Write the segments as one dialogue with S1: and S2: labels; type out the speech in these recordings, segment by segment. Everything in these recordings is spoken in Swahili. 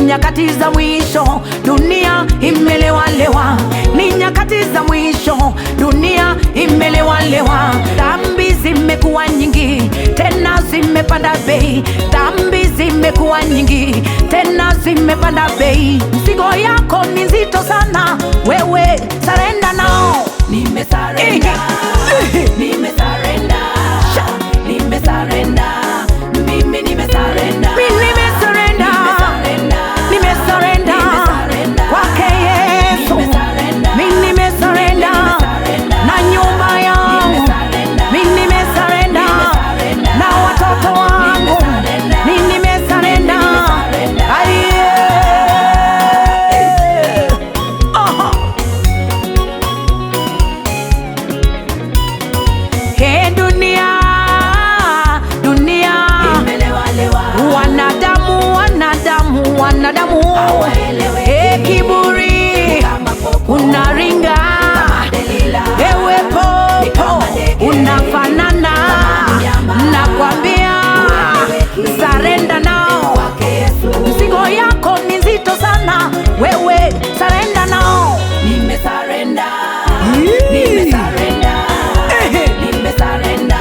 S1: nyakati za mwisho, dunia imelewalewa. Ni nyakati za mwisho, dunia imelewalewa. Dhambi zimekuwa nyingi, tena zimepanda bei. Dhambi zimekuwa nyingi, tena zimepanda bei. Mzigo yako ni nzito sana, wewe sarenda nao.
S2: Nimesarenda, nimesarenda, nimesarenda, mimi nimesarenda.
S1: Mimi nimesarenda, nimesarenda kwake Yesu. Mimi nimesarenda na nyumba yangu, mimi nimesarenda na watoto wangu, mimi nimesarenda. Aiye. Aha. He dunia, dunia,
S2: Imelewalewa,
S1: wanadamu, wanadamu, wanadamu,
S2: Hawaeleweki.
S1: he kiburi
S2: kama popo,
S1: unaringa,
S2: Delila,
S1: ewe popo
S2: kama ndege,
S1: unafanana,
S2: mnyama.
S1: nakwambia
S2: Hueleweki.
S1: sarenda nao.
S2: Kwake Yesu.
S1: Mzigo yako ni nzito sana, wewe sarenda nao.
S2: Nimesarenda, nimesarenda, nimesarenda,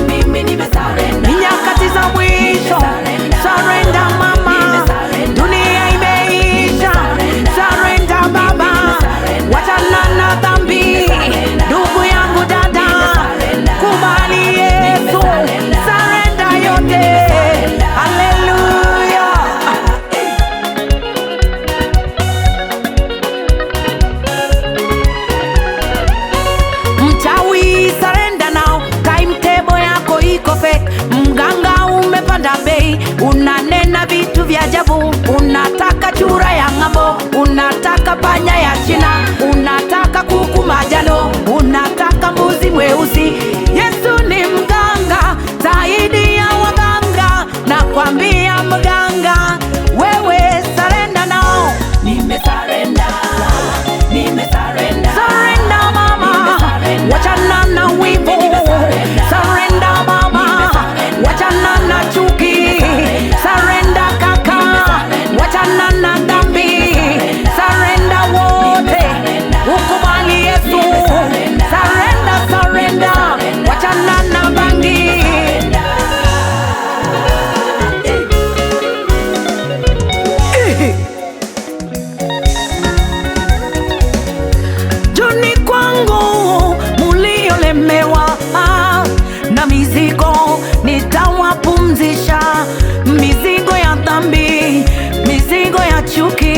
S2: mimi nimesarenda.
S1: Ni nyakati za mwisho, sarenda mama, dunia imeisha. Sarenda baba, wachana na dhambi, ndugu yangu dada, kubali Yesu, sarenda yote. Haleluya. Mchawi sarenda nao, timetable yako iko fake. Mganga umepanda bei, unanena vitu vya ajabu. Unataka chura ya ng'ambo, unataka panya ya China, unataka kuku majano, unataka mbuzi mweusi. Yesu ni mganga zaidi ya waganga, nakwambia mganga, wewe sarenda nao.
S2: Nimesarenda, nimesarenda,
S1: Surrender mama, wachana na wivu. Surrender mama, wachana na chuki. Surrender kaka, wachana na dhambi. Surrender wote, ukubali Yesu. Surrender, surrender, wachana na bangi. Njoni kwangu muliolemewa na mizigo, nitawapumzisha. Mizigo ya dhambi, mizigo ya chuki,